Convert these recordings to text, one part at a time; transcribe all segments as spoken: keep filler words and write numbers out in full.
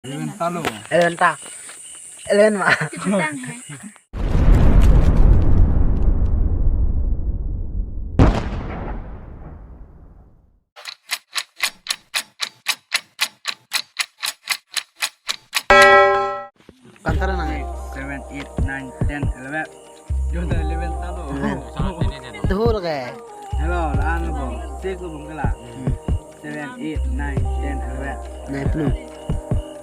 Eleven ta lo. Eleven ta. Eleven ma. Kitu tang hai. Kantar nang. Six, seven, eight, nine, ten, eleven. Yo, dah eleven ta lo. Eleven. Tuh lagi. Hello, la-an lo bo. Six lo bung kela. Hmm. Seven, eight, nine, ten, eleven. Nine penu.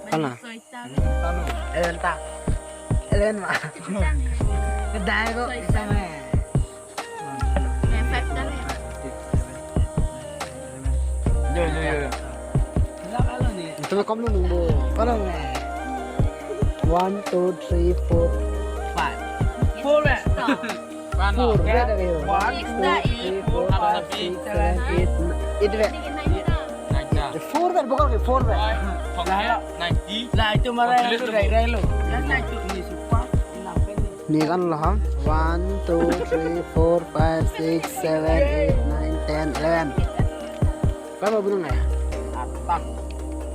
Kana? Eleven ta lo. Eleven ta. Eleven ma. Kedai ko. Five ta lo. Yo, yo, yo. Itu kom lu nunggu. Kalau nggak. One, two, three, four, five. Four, eh? Four, eh, dari. One, two, three, four, five, six, seven, eight, nine. Itu, eh. Four, eh, bukan, four, eh. Lah, lah. Lah, itu marah yang lu, Rai, Rai, lu. Lah, nah, itu ni, supa. Ni kan lah, one, two, three, four, five, six, seven, eight, nine, ten, eleven. Kan mau bunung ya? Atak.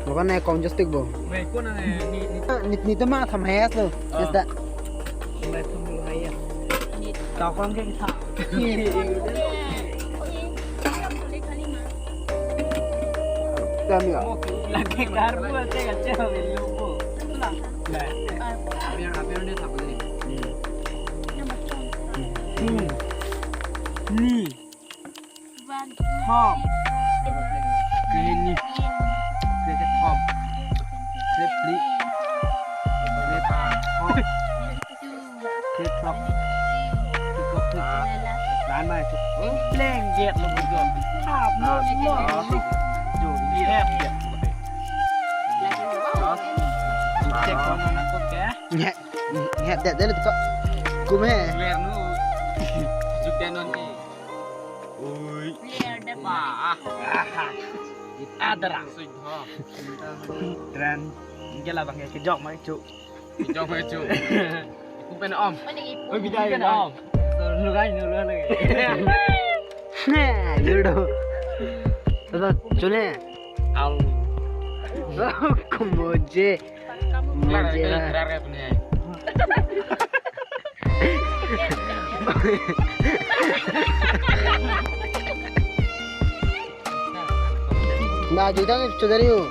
Bukan naik kong joystick, bo. Weh, kau nang, eh, ni, ni. Ni, ni teman sama ya, tuh. Ah. Just that. Mulai tuh mulai hayat. Kau kan kayak gitu. Kami ya. Lagi garbu aja, kacau, lupa. Nah. Biar, biar dia tak boleh. Hmm. Hmm. Ni. Thom. Kehini. Kethom. Kephli. Kethom. Kethok. Kethok. Lan mai. Pleng jet lo bujong. Thap lo lo. Jo, jet jet. Cek kono nangkok ya. Nyet, nyet det det kok. Kume. Ler nu. Juk denon ni. Ui. Ler det. Wah. Adara. Sui ho. Tren. Gela bang ke jok mai chu. Jok mai chu. Ipu pen om. Oi, bidai pen om. Lu gai nu lu lagi. Nah, yudo. Ada chune. Au. Kumoje. Lar, lar, lar, lar, lar. Na, juta ni chudari hu.